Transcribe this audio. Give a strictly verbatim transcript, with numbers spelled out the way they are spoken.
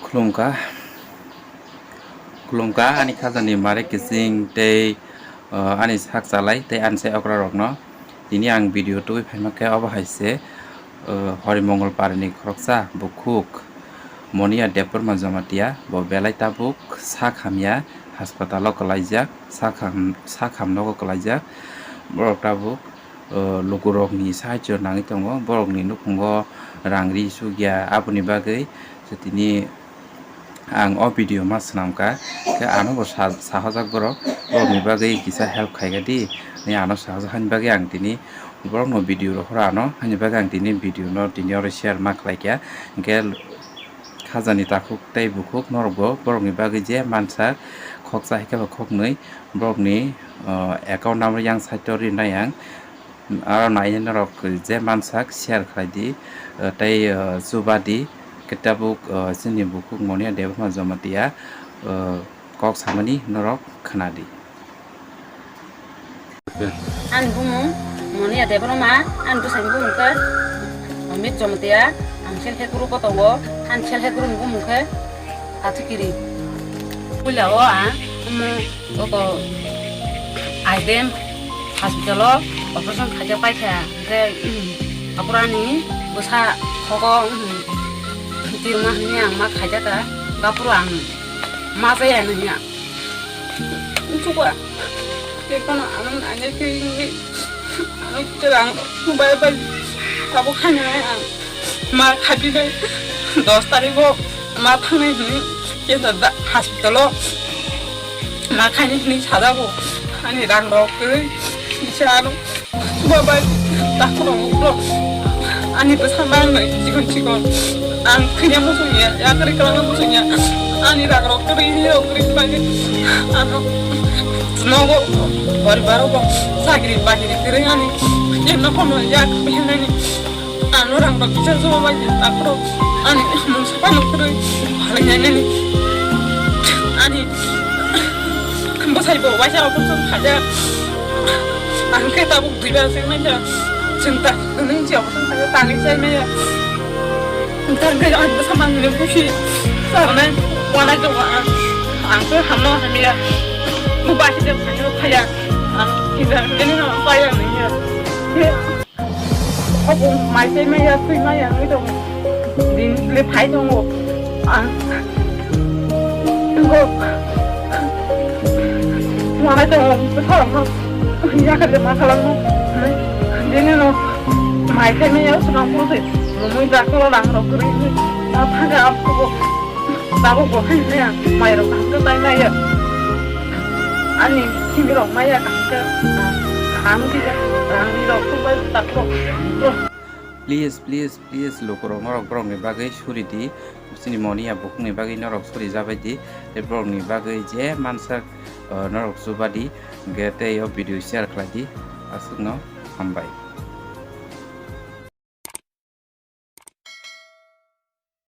Khulumkha, khulumkha ani khajani mare kiching tei, uh, ani sak chalai tei ani sai okra rokno. Tini ang video tubui phaima khe obo hai se, uh, Horimongol Parani khoroksa bukhuk Monia Debbarma Jamatia, bo belai tabuk sak hamya, hospital o kwlaijak, sak ham-, sak hamnogo kwlaijak. Borok tabuk, uh, lukurokni sahajyo nangwi tongo, borokni nukhungo rang ri sukya, aboni bagwi tini ang o video ma swnamkha, khe ano bo sa-, sahajak borok, borokni bagwi kisa help khaikha di, hinwi ano sahajak hani bagwi ang tini borokno video rohoro ano, hani bagwi ang tini video no tini oro share ma khlaikha, hinkhe khajani takhuk tei bukhuk norokbo borokni bagwi je mansak khoksa hai khe bo khoknwi borokni, uh, account number yang side o rinai ang. Aro nai norok je mansak share khlai di, uh, tei, uh, chuba di, khe tabuk, uh, chini bukhuk Monia Debbarma Jamatia, uh, kok samani norok khna di. Ani bumung Monia Debbarma, ani bwsani bumung khe Amit Jamatia, ang self help group o tongo, ani self help group ni bumung khe Kathikiri. Puila o ang omo oko I D M hospital o operation khaijak paikha, hwnkhe, um, aphuru ani bwsa khogo, um, tirma hinwi ang ma khaijakha, aphuru ang ma chaya hinwi ang. Chuba, tei phano ano naina khe wngwi, ano rang bai bai tabuk khainai ang. Ma khaipinai dos tarikh o ma thangnai hinwi khe da hospital o ma khainai hinwi sajago. Ani rang rok kwrwi kisa ano. Babai, takhorok uklok. Ani bwsa mangnai chikon chikon. Ang thwina muchungya, yakri kwlangna muchungya. Ani ragrok kwrwi, hinirok kwrwi bagwi. Ano nogo, bari barogo, chakri bakri kwrwi ani. Emno kono yak bihinani. Ano rang rok kisa joba bagwi, takhorok. Ani mungsa pano kwrwi, phalai nai nani. Ani bwsai bo waisa operation khaida. Ang khe tabuk duibar se manya. Chwng ta nung chi operation khaida tangwi chai manya. Tangwi ang bwsa mangni busi sarnai wana jawa ang. Ang khe hamno hamya. Bu basi de phaya phaya. Ang kisa kene no paya nanya. Obo mai tei maya, twi maya wngwi tongo. Din le phai tongo. Ah. Tongo. Mwana tongo, bwsarokno. Yakar de ma khalangno. Dini no mai tei maya, swkang puro se. Mumui dakolo rang rok kwrwi. Ah, phaga apko. Tabuk bo hai maya, mai rok kaham khe tai maya. Ani simi rok maya kaham khe, ang khe rang ni rok khe bai tak rok. Please, please, please, lukurok norok borokni bagwi suri di, chini Monia bukhukni bagwi norok suri jabai di, tei borokni bagwi je mansak, uh, norok chuba di, hwnkhe tei o video share khlai di, aswkno hambai.